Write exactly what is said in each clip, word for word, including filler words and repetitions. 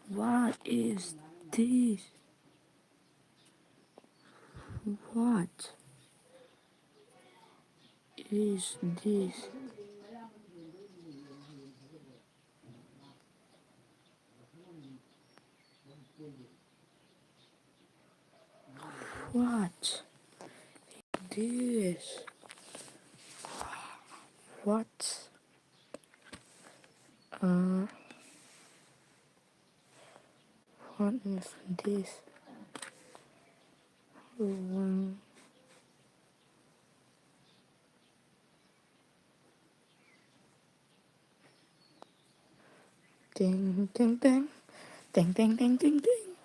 What is this? What is this? What? This. What? Uh, what is this? Um, Ding, ding, ding. Ding, ding, ding, ding, ding.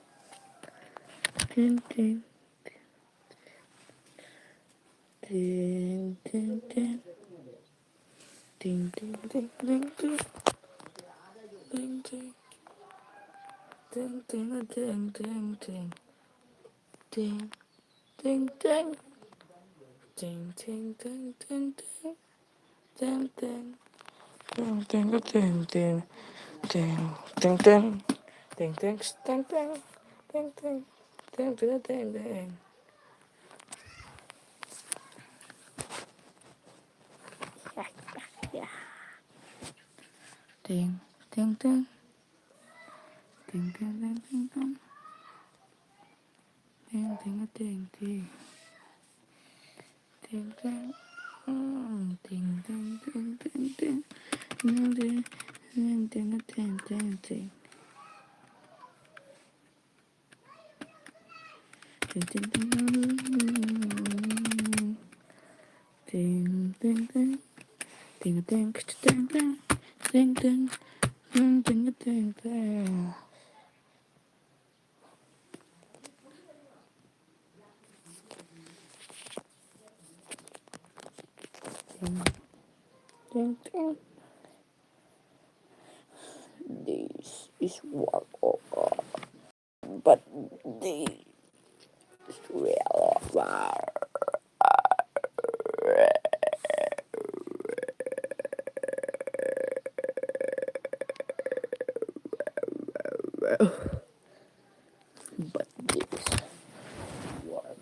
Ding, ding. Ding, ding, ding. Ding, ding, ding, ding, ding. Ding, ding. Ding, ding, ding, ding, ding. Ding. Ding, ding. Ding, ding, ding, ding, ding. Ding, ding. Ding, ding, ding, ding. Ding, ding, ding. Ding, ding, ding, ding. Ding, ding. Ding, ding, ding, ding. Ja, ja, ja. Ding, ding, ding. Ding, ding, ding, ding, ding. Ding, ding, ding, ding. Ding, ding. Mm, ding, ding, ding, ding, ding. Ding, ding, ding, ding, ding, ding. Ding, ding, ding, ding. Ding, ding, ding. Ding, ding, ding, ding. Ding, ding. Ding, ding, ding, ding. Ding, ding, ding. This is what, but this is real. But this one.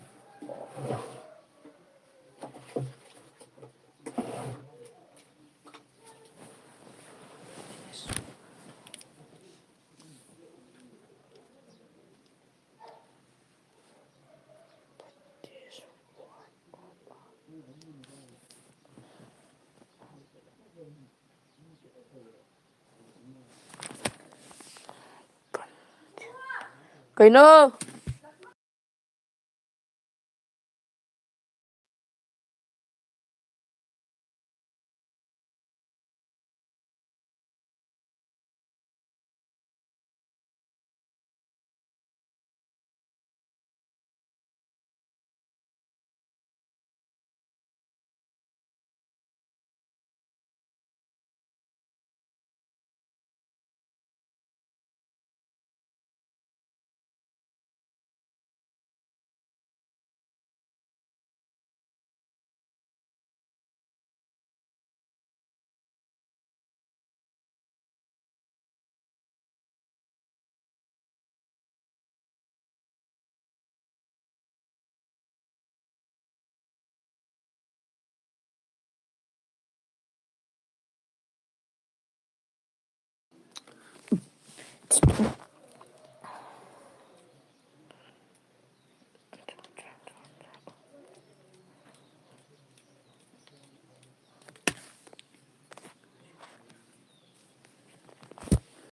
Koi no.